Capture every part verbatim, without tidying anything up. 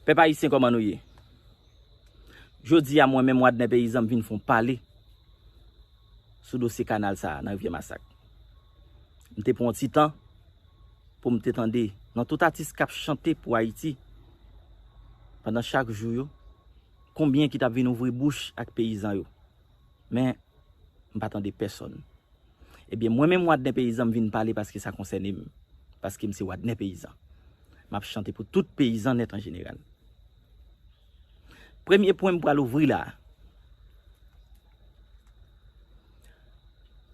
Pèp ayisyen, kòman nou ye? Jodi a, mwen menm, Wadner Peyizan, m vin fè yon pale sou dosye kanal sa a nan Rivyè Masak. M te pran yon ti tan pou m te tande nan tout atis k ap chante pou Ayiti pandan chak jou yo, konbyen ki t ap vin ouvri bouch ak peyizan yo. Men, m pa tande pèsonn. Ebyen, mwen menm, Wadner Peyizan, m vin pale paske sa konsène m. Paske m se Wadner Peyizan. M ap chante pou tout peyizan nèt an jeneral. Premye pwen m pral ouvri la a.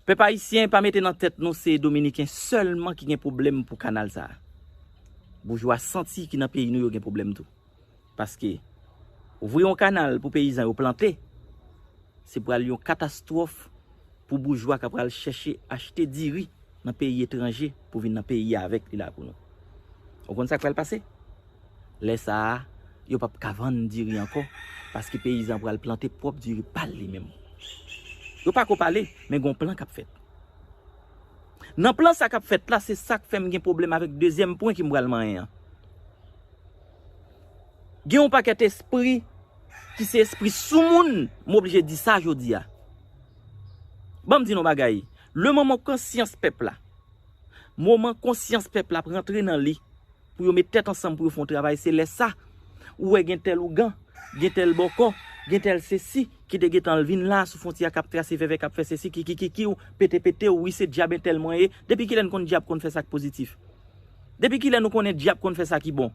Pèp ayisyen, pa mete nan tèt nou se Dominiken sèlman ki gen pwoblèm pou kanal sa a. Boujwa santi ki nan peyi nou yo gen pwoblèm tou. Paske ouvri yon kanal pou peyizan yo plante, se pral yon katastwòf pou boujwa k ap pral chèche achte diri nan peyi etranje pou vin nan peyi a avèk li la pou nou. Ou konn sa k pral pase? Lè sa a, yo p ap ka vann diri ankò, paske peyizan pral plante pwòp diri pa l li menm. Yo pa ko pale, men gon plan k ap fèt. Nan plan sa k ap fèt la, se sa k fè m gen pwoblèm avèk dezyèm pwen ki m pral manyen an. Gen yon pakèt espri ki se espri soumoun, m oblije di sa jodi a. Ban m di nou bagay, le moman konsyans pèp la, moman konsyans pèp la ap rantre nan li, pou yo met tèt ansanm pou yo fè yon travay, se lè sa ou wè gen tèl ougan, gen tèl bòkò, gen tèl sesi ki te gentan vin la sou fwontyè a, k ap trase vèvè, k ap fè sesi, kiki kiki, ou pete pete, ou wi se dyab entèl mwen ye. Depi kilè n konn dyab konn fè sa k pozitif? Depi kilè nou konnen dyab konn fè sa ki bon?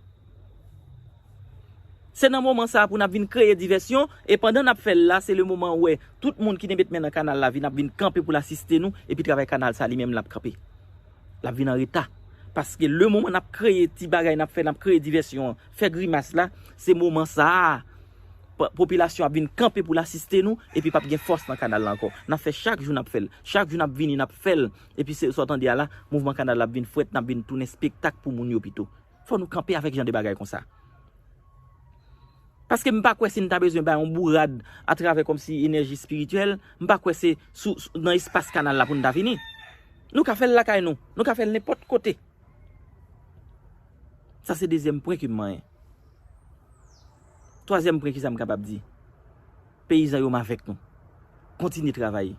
Se nan moman sa a pou n ap vin kreye divèsyon, e pandan n ap fè l la, se le moman ou wè tout moun ki te met men nan kanal la vin ap vin kanpe pou l asiste nou, epi travay kanal sa li menm l ap kanpe. L ap vin an reta. Paske le moman n ap kreye ti bagay n ap fè, n ap kreye divèsyon an, fè grimas la, se moman sa a, p-, popilasyon ap vin kanpe pou l asiste nou, epi p ap gen fòs nan kanal la ankò. N ap fè chak jou n ap fè l, chak jou n ap vini n ap fè l, epi se sa w tande a la, mouvman kanal la ap vin frèt, n ap vin tounen espektak pou moun yo pito. Fò nou kanpe avèk jan de bagay konsa. Paske m pa kwè si n ta bezwen bay yon bourad atravè kòmsi enèji espirityèl, m pa kwè se sou, sou, nan espas kanal la pou n ta vini. Nou ka fè l lakay nou, nou ka fè l nenpòt kote. Sa se dezyèm pwen ke m manyen. Twazyèm pwen, kisa m kapab di? Peyizan yo, m avèk nou. Kontinye travay.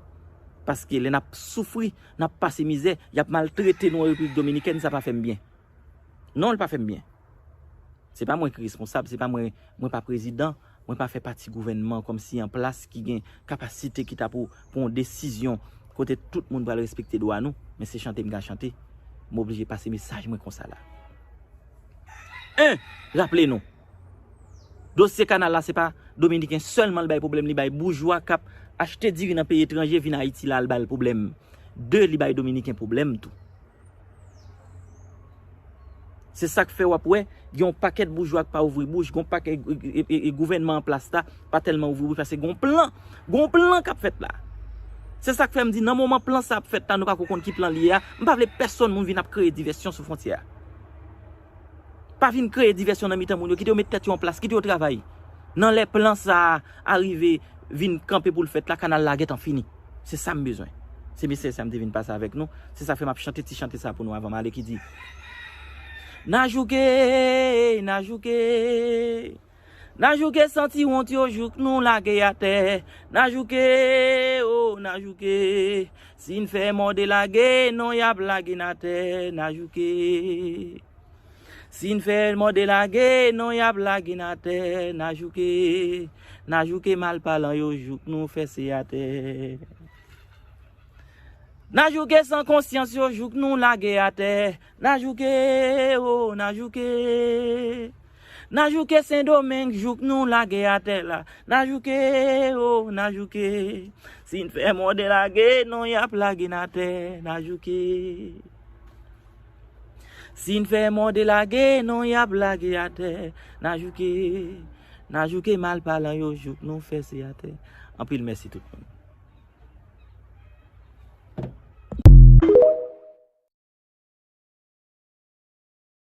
Paske lè n ap soufri, n ap pase mizè, y ap maltrete nou an Repiblik Dominikèn, sa pa fè m byen. Non, l pa fè m byen. Se pa mwen ki responsab, se pa mwen, mwen pa prezidan, mwen pa fè pati gouvènman kòmsi an plas ki gen kapasite ki ta pou pran yon desizyon kote tout moun pral respekte dwa nou, men se chante m ka chante. M oblije pase mesaj mwen konsa la. En, raple nou, dosye kanal la se pa Dominiken sèlman l bay pwoblèm, li bay boujwa k ap achte diri nan peyi etranje vin Ayiti la, l ba l pwoblèm. De, li bay Dominiken pwoblèm tou. Se sa k fè w ap wè, gen yon pakèt boujwa k pa ouvri bouch, gen yon pakèt, e, e, e, e, gouvènman an plas la pa tèlman ouvri bouch, paske gen yon plan, gen yon plan k ap fèt la. Se sa k fè m di, nan moman plan sa ap fèt la, nou pa ko konn ki plan li ye a, m pa vle pèsonn moun vin ap kreye divèsyon sou fwontyè a. Pa vin kreye divèsyon nan mitan moun yo, kite yo met tèt yo an plas, kite yo travay. Nan lè plan sa a rive vin kanpe pou l fèt la, kanal la gentan fini. Se sa m bezwen. Se mesaj sa m te vin pase avèk nou. Se sa fè m ap chante ti chante sa pou nou avan m ale ki di: N a jouke, n a jouke. N a jouke santi wont yo jouk nou lage atè. N a jouke, o, n a jouke. Si n fè mòde lage, non, y ap lage n atè. N a jouke. Si n fè mòde lage, non, y ap lage n atè. N a jouke. N a jouke malpalan yo jouk nou fèse atè. N a jouke san konsyans yo jouk nou lage atè. N a jouke, o, n a jouke. N a jouke Sendomeng jouk nou lage atè la. N a jouke, o, n a jouke. Si n fè mòde lage, non, y ap lage n atè. N a jouke. Si n fè mòde lage, non, y ap lage atè. N a jouke. N a jouke malpalan yo jouk nou fèse atè. Anpil mèsi tout moun.